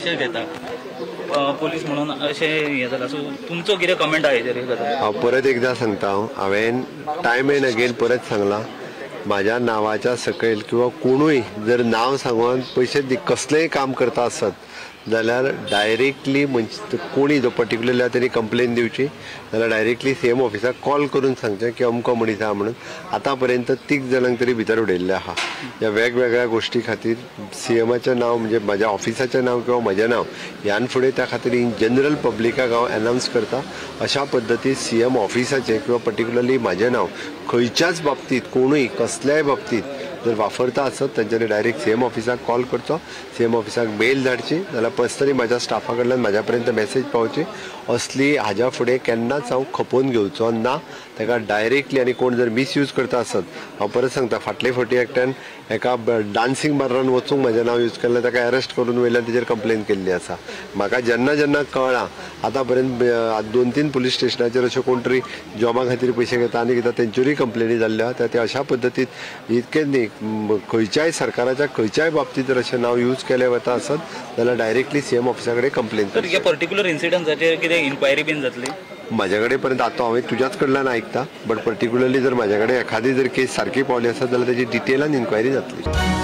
घेता पोलीस म्हणून अशें हें जालां, सो तुमचो कितें कमेंट आहा हेजेर? हांव परत एकदां सांगता, हांवें टायम एंड अगेन परत सांगलां, म्हाज्या नांवाच्या सकयल किंवा कोणूय जर नांव सांगून पयशे कसलेंय काम करता आसत जाल्यार डायरेक्टली कोणी जो पर्टिक्युलरली आहा तेणी कंप्लेन दिवची, जाल्यार डायरेक्टली सीएम ऑफिसाक कॉल करून सांगचें की अमको मनीस आहा म्हणून. आतां पर्यंत 3 जाणांक तरी भितर उडयल्लें आहा. ह्या वेगवेगळ्या गोश्टी खातीर सीएमाचें नांव म्हणजे म्हाज्या ऑफिसाचें नांव किंवा म्हजें नांव ह्यान फुडें त्या खातीर इन जनरल पब्लिकाक हांव एनावन्स करता. अशा पद्दतीन सीएम ऑफिसाचें किंवा पर्टिक्युलरली म्हाजें नांव खंयच्याच बाबतींत कोणूय कसल्याय बाबतींत जर वापरता आसत तांच्यांनी डायरेक्ट सीएम ऑफिसाक कॉल करचो, सीएम ऑफिसाक मेल धाडची, जाल्यार पर्सनली म्हाज्या स्टाफा कडल्यान म्हाज्या पर्यंत मॅसेज पावची. असली हाज्या फुडें केन्नाच हांव खपोवन घेवचो ना ताका डायरेक्टली. आनी कोण जर मिसयूज करता आसत, हांव परत सांगता, फाटले फावटी एकट्यान एका डान्सींग बारान वचूंक म्हाजें नांव यूज केल्लें, ताका अरेस्ट करून वयल्यान तेजेर कंप्लेन केल्ली आसा. म्हाका जेन्ना जेन्ना कळ्ळां आतां पर्यंत 2-3 पुलीस स्टेशनाचेर अशें कोण तरी जॉबा खातीर पयशे घेता आनी कितें तेंचेरूय कंप्लेनी जाल्ल्यो आहा. ते अशा पद्दतीन इतकेंच न्ही, खंयच्याय सरकाराच्या खंयच्याय बाबतींत जर अशें नांव यूज केलें वता आसत जाल्यार डायरेक्टली सीएम ऑफिसा कडेन कंप्लेन. तर ह्या पर्टिक्युलर इन्सिडंटाचेर कितें इन्क्वायरी बीन जातली? म्हाज्या कडेन पर्यंत आतां हांवें तुज्याच कडल्यान आयकता, बट पर्टिक्युलरली जर म्हाज्या कडेन एखादी जर केस सारकी पावली आसत जाल्यार तेजी डिटेलान इन्क्वायरी जातली.